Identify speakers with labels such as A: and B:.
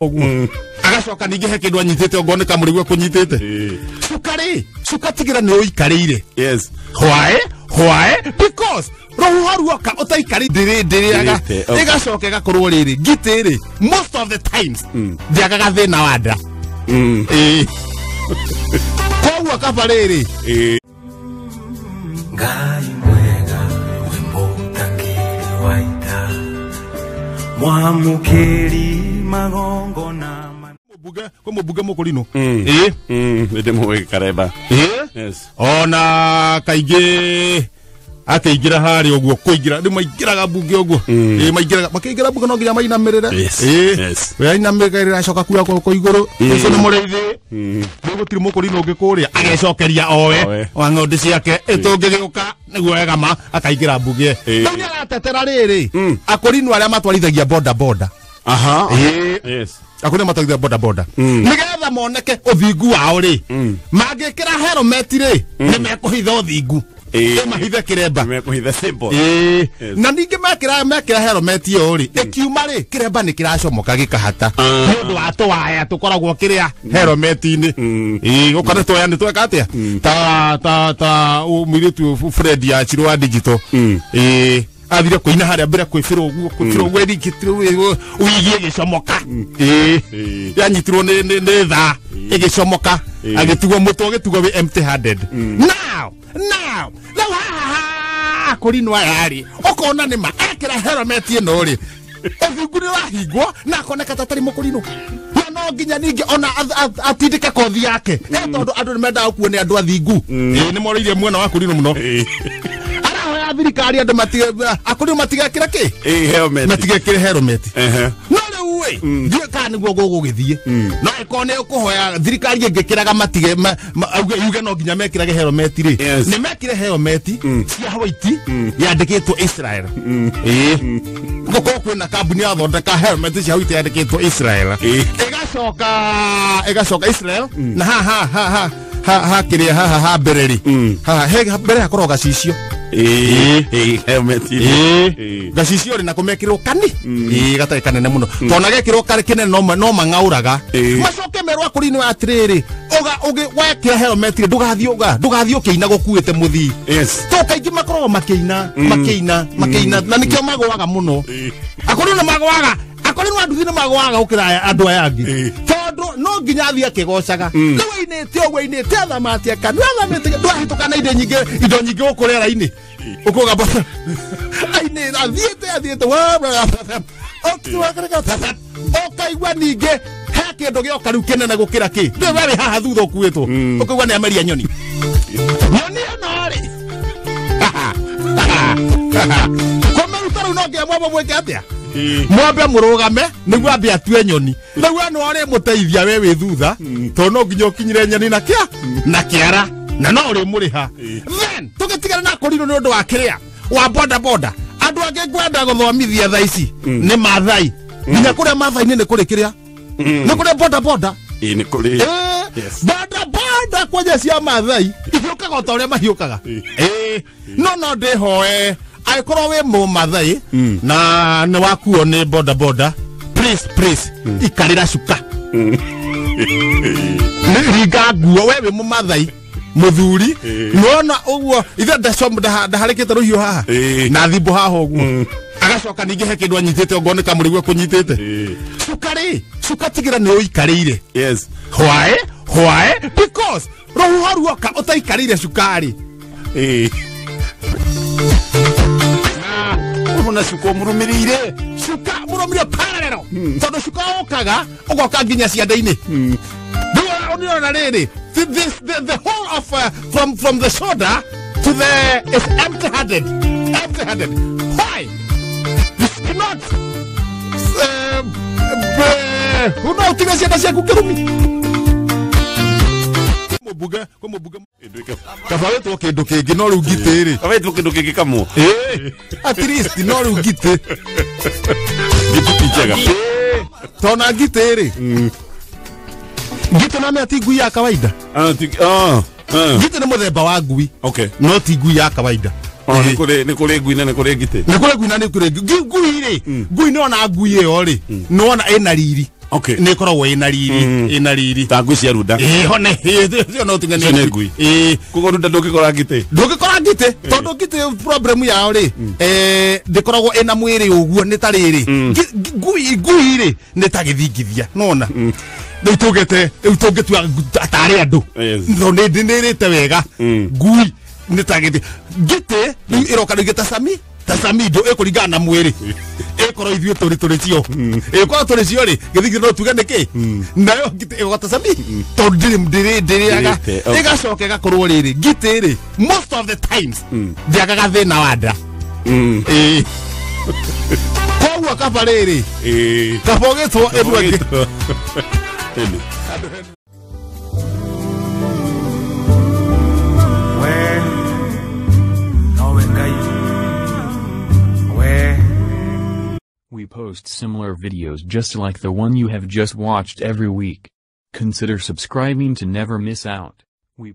A: Ũguo agacoka ningĩ he kĩndũ anyitĩte ongorwo nĩ kamũrĩgu ekũnyitĩte. Cuka rĩ, cuka tigĩra nĩ ũikarĩire.
B: Yes.
A: Why? Why? Because rũhuho ruoka ũtaikarĩ ndĩrĩaga.
B: Ndĩrĩte, okay.
A: Ĩgacoka ĩgakorwo rĩrĩ ngitĩ rĩ, most of the times ndĩagaga thĩna wa nda. Ĩĩ. Koguo kaba rĩrĩ.
C: Ngai mwega wĩ mũtangĩri wa ita, mwamũkĩri magongona.
A: Mũmbunge, kwĩ mũmbunge mũkũrinũ. Ĩĩ.
B: Nĩ ndĩmũĩ Karemba.
A: Ĩĩ.
B: Yes.
A: Ona kaingĩ akĩingĩra harĩa ũguo kũingĩra rĩu maingĩraga mbunge ũguo. Ĩĩ, maingĩraga makĩingĩra mbunge no nginya mainamĩrĩre.
B: Yes.
A: Ĩĩ.
B: Yes.
A: We ainamĩrĩra acoka kuoya guoko igũrũ ũcio nĩ mũrĩithi rĩu gũtirĩ mũkũrinũ ũngĩ kũrĩa agecokeria owe
B: Owe.
A: wa ng'ondi ciake ĩtũngĩgĩũka nĩguo wega ma akaingĩra mbunge.
B: Ĩĩ.
A: Rĩu nĩaratetera rĩrĩ akũrinũ arĩa matwarithagia boda boda.
B: Aha.
A: Ĩĩ.
B: Yes.
A: Akũrinũ matwarithagia boda boda nĩgetha moneke ũthingu wao rĩ, mangĩkĩra helmet rĩ, nĩ mekũhitha ũthingu.
B: Ĩĩ.
A: Ĩ, mahithe kĩremba.
B: Mekũhitha simple.
A: Ĩĩ.
B: Yes.
A: Na ningĩ mekĩra helmet ĩyo rĩ, ĩkiuma rĩ, kĩremba nĩ kĩracomoka gĩkahata nĩ ũndũ wa tũwaya tũkoragwo kĩrĩa helmet-inĩ. Ĩĩ, ũkona tũwaya nĩ tweka atĩa ta ta ta mũirĩtu ũyũ Fred ya Chiro wa digital. Ĩĩ, athire kũina harĩa mbere kwĩbĩra ũguo kwĩbĩra ũguo ĩringĩtire wigi ĩgĩcomoka. Ĩĩ.
B: Ĩĩ.
A: Yanyitirwo nĩ thaa ĩgĩcomoka, agĩtigwo mũtwe ũgĩtigwo wĩ empty handed. Now rĩu haha kũrinwo aya rĩ, ũkona nĩ ma ekĩra helmet ĩno rĩ, ũthingu nĩ ũrahingwo na akoneka ta atarĩ mũkũrinũ, na no nginya ningĩ ona atindĩke kothi yake. Tondũ andũ nĩ mendaga gũkuo nĩ andũ athingu. Ĩĩ, nĩ morĩirie mwena wa kũrinũ mũno. Arahoya thirikari andũ matige akũrinũ matigekĩre kĩ.
B: Ĩĩ, helmet.
A: Matigekĩre helmet.
B: Ehe.
A: No rĩu ĩ, ndiũĩ kana nĩguo gũgũgĩthiĩ, no ĩkorwo nĩ ũkũhoya thirikari ĩngĩkĩraga matige yuge no nginya mekĩrage helmet rĩ.
B: Yes.
A: Nĩ mekĩre helmet cia white yandĩkĩtwo Israel. Ĩĩ, gũkorwo kwĩna kambuni yathondeka helmet cia white yandĩkĩtwo Israel.
B: Ĩĩ.
A: Ĩgacoka Israel na ha ha ha ha ha ha kĩrĩa haha ha mbere rĩ, haha he mbere hakoragwo gacicio.
B: Ĩĩ. Ĩĩ, helmet. Ĩĩ.
A: Gacicio rĩ, nako mekĩrwo kani ĩĩ gatarĩ kanene mũno, tondũ na gekĩrwo karĩ kĩnene no mang'aũraga.
B: Ĩĩ.
A: Macoke merwo akũrinũ atĩrĩrĩ, ũga ũgĩ wekĩra helmet rĩ, ndũgathiĩ ũga ndũgathiĩ ũkĩina gũkuĩte mũthii.
B: Yes.
A: To kaingĩ makoragwo makĩina makĩina makĩina na nĩkĩo magũaga mũno. Akũrinũ nĩ magũaga, akũrinũ a nduthi nĩ magũaga gũkĩra andũ aya angĩ.
B: Ĩĩ.
A: Tondũ no nginya athiĩ akĩgocaga rĩu ainĩte ũguo ainĩte athamate kanua athamĩte ndwahĩtũka na indo nyingĩ, indo nyingĩ gũkũ rĩera-inĩ ũkũgamba ainĩ athiĩte athiĩte ũkaigua ningĩ he kĩndũ gĩoka rĩu kĩnene gũkĩra kĩ ndũĩ we wĩ haha thutha ũkuĩtwo, ũkaigua nĩ ameria nyoni nyoni ĩno rĩ kũmĩruta rĩu no nginya mwambe mwĩke atĩa, mwambe mũrũgame nĩguo ambe atue nyoni rĩu ĩno arĩ mũteithia we wĩ thutha, tondũ no nginya ũkinyire nyoni na kĩa na kĩara na no ũrĩmũrĩha. Then tũgĩtigana na kũrinũ nĩ ũndũ wa kĩrĩa wa boda boda, andũ angĩ ngwenda gũthomithia thaa ici nĩ Mathai. Nginya kũrĩa Mathai-inĩ nĩ kũrĩ kĩrĩa nĩ kũrĩ boda boda.
B: Ĩĩ, nĩ kũrĩ.
A: Ĩĩ,
B: Yes.
A: boda boda kwanja cia Mathai ihiũkaga o ta ũrĩa mahiũkaga. Ĩĩ, no ndĩhoe angĩkorwo wĩ mũmathai na nĩ wakuo nĩ boda boda, please please ikarĩra cuka. Nĩ ringa nguo we wĩ mũmathai mũthuri nĩwona ũguo ithe ndaharĩkĩte rũhiũ haha
B: Ĩĩ.
A: na thimbo haha ũguo agacoka ningĩ he kĩndũ anyitĩte ongorwo nĩ kamũrĩgu ekũnyitĩte. Cuka rĩ, cuka tigĩra nĩ ũikarĩire.
B: Yes.
A: Why? Why? Because rũhuho ruoka ũtaikarĩire cukari.
B: Ĩĩ. Ũhona cuka ũmũrũmĩrĩire.
A: Cuka mũrũmĩrĩire parallel, tondũ cuka ũkaga ũgoka nginya ciande-inĩ. Rĩu ũrona rĩrĩ the whole of from the shoulder to the is empty handed, empty handed. Why? You cannot no ũtige ciana ciaku kĩrumi. Mũmbunge kwĩ mũmbunge kaba wĩtwo kĩndũ kĩngĩ no rĩu ngitĩ rĩ.
B: Wetwo kĩndũ kĩngĩ kamũ.
A: Ĩĩ, at least no rĩu ngitĩ.
B: Ngitĩ ti njega.
A: Tona ngitĩ rĩ, ngitĩ na ti ngui ya kawaida.
B: Ah, ah, ah.
A: Ngitĩ nĩ mũthemba wa ngui.
B: Okay.
A: No ti ngui ya kawaida.
B: Oh, nĩ kũrĩ ngui na nĩ kũrĩ ngitĩ.
A: Nĩ kũrĩ ngui na nĩ kũrĩ ngui rĩ, ngui nĩ ona ngui ĩyo rĩ, nĩ wona ĩna riri.
B: Okay.
A: Nĩ ĩkoragwo ĩna riri, ĩna riri.
B: Ta ngui cia runda.
A: Ĩĩ, ho nĩ ĩyo no tuge
B: Icio nĩ ngui.
A: Ĩĩ.
B: Koguo runda ndũngĩkora ngitĩ.
A: Ndũngĩkora ngitĩ tondũ ngitĩ problem yao rĩ, ndĩkoragwo ĩna mwĩrĩ ũguo, nĩ ta rĩrĩ. Ngui rĩ nĩ ta gĩthingithia, nona rĩu tũgete rĩu tũngĩtua tarĩ andũ.
B: Yes.
A: No nĩ ndĩrĩte wega. Ngui nĩ ta gĩthi ngitĩ rĩu ĩroka rĩngĩ ta sami, ta samido ĩkũringana na mwĩrĩ, ĩkorwo ithuĩ tũrĩ cio, ĩkorwo tũrĩ cio rĩ, gĩthingithia no tuge nĩkĩ nayo ngitĩ ĩgoka ta sami tondũ ndĩrĩaga.
B: Ndĩrĩte, okay.
A: Ĩgacoka ĩgakorwo rĩrĩ ngitĩ rĩ, most of the times ndĩagaga thĩna wa nda. Ĩĩ, koguo kaba rĩrĩ kaba ũgĩtwo ĩndũ ĩngĩ.
B: Ĩni.
C: We nowe Ngai we.
D: We post similar videos just like the one you have just watched every week. Consider subscribing to never miss out. We